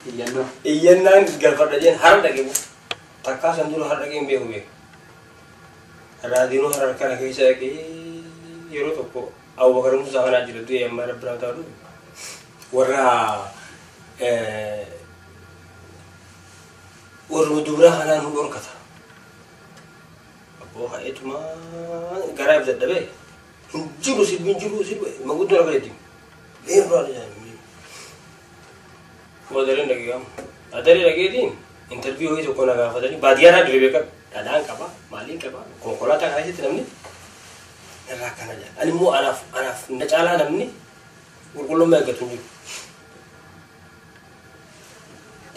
Iyyannoo. Iyyannaan galfadha jeen hara dhaqe bu. Takkaa san dura hara dhaqee hin beeku beeku. Raadiyoon harar kana keessa dhaqee yeroo tokko Abubakar Musaa kanaa jira du'e amma rabbi naa taa'u. Warra warra dubraa kanaa nu dhorkata. Abboo ka'eetuma garaa if dadhabee hin jiru sirbi hin jiru sirbi manguddoon akka jetti. Meerraa jedhanii. Adareen dhaqee qaama. Adaree dhaqeetiin interviyuu hojii tokko na gaafatanii baadiyyaa irraa dhufe beekan dhadhaan qaba maaliin qaba konkolaataa kana keessatti namni irraa akkana jedha. Ani immoo anaaf anaaf na caalaa namni qulqullummaa eeggatu hin jiru.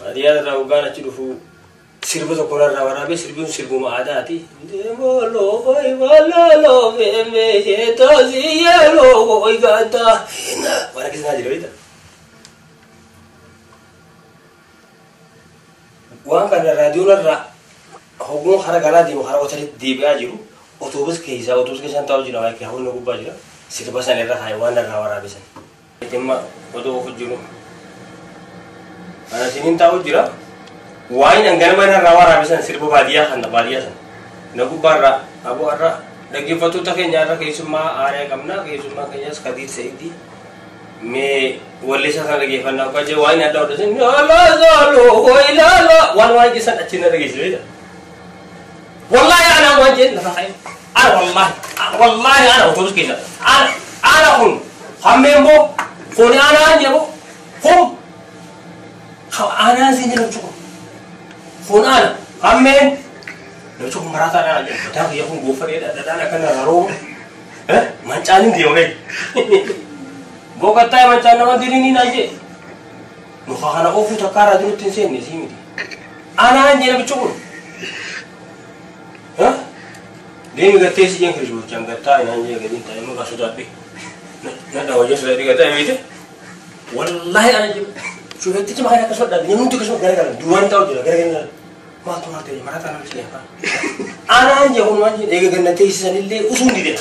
Baadiyyaa irraa hoggaan achi dhufu sirba tokko irraa waraabee sirbi sun sirbuma aadaati. Waan akkasii naa jira beektaa? Waan kana raadiyoon irraa hogguun hara garaa deemu hara hotelitti deebi'aa jiru otoobus keessaa otoobus keessaan taa'u jira waa'ee hawwanni gubbaa jira sirba sana irra kaa'e waan irraa waraabe sana. Dhimma odoo ofu jiru. Ana isiniin taa'u jira. Waan hanganama irraa waraabe sana sirba baadiyyaa kana baadiyyaa sana. Na gubbaa irraa aboo irraa dhaggeeffattoota keenya irra keessummaa aadaa qabna keessummaa keenyas Kadiir Sa'iidii. Mee walleessaa sana dhaggeeffannaa akka jee waan adda adda sin waan waan keessan achi na dhageesse beekta. Wallaahi ana waan jeen lafa ka'e. Ana wallaahi wallaahi ana otobus keessa ana ana kun hammee immoo kun anaan jedhu kun anaan siin jedhamu cuqu kun ana hammeen namichi kun maraataa dha jedhu mataa kiyya kun goofaree dhadhaan akkana raroo mancaan hin deema beekta. Boqottaa mancaan nama diriinii naan jee. Muka kana oofuu takkaa irraa jirutti hin seenne sii miti. Anaan jee namichi kun. Deemi gattee si jeen kirishuuchaan gattaa inaan jee gadiin taa'ee maqaa sodaadhe. Na dhawa jee sodaadhe gattaa beekte. Wallaahi ana jee. Shufeettichi maqaan akkasuma dhaabne namni hundi akkasuma gara duwwaan taa'u jira gara gara. Maaltu maal ta'e marataa namichi jee. Anaan jee kun waan jee eega gannatee isisanillee usuun dide.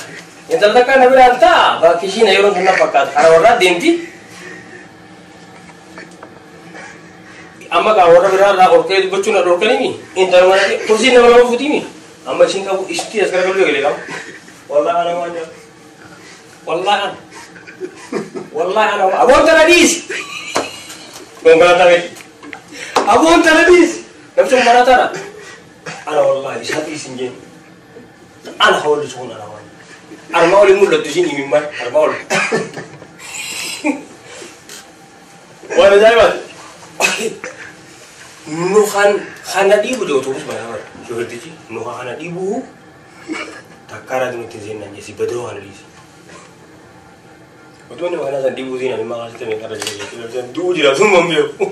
Intala takka na biraan ta'a bakki ishiin yeroo sun na fakkaata. Kana warraa deemti. Amma kaa warra biraa irraa qorqee dubbachuu na dhorkanimi. Intala mana kursiin nama lama fuutimi. Amma ishiin qabu ishti as garagaluu eegalee qaba. Wallaahi ana waan jedhu. Wallaahi ana. Wallaahi ana. Aboon tana dhiisi. Konkolaataa beeki. Aboon tana dhiisi. Namni sun maraataadha. Ana wallaahi isaa dhiisi hin jeen. Ana hawalli sun ana waan. Armaa olii mul'attu ishiin imimmaan armaa ol. Waan ajaa'ibaati. Nu kan kana dhiibu jee otobus banaa bara. Shofeertichi nu kan kana dhiibu takkaa irraa nutti hin seennan jee si badoo kana dhiisi. Otoo inni makanaa san dhiibuu seenan immoo akkasitti meeqa irra jira jechuudha. Du'uu jira sun man beeku.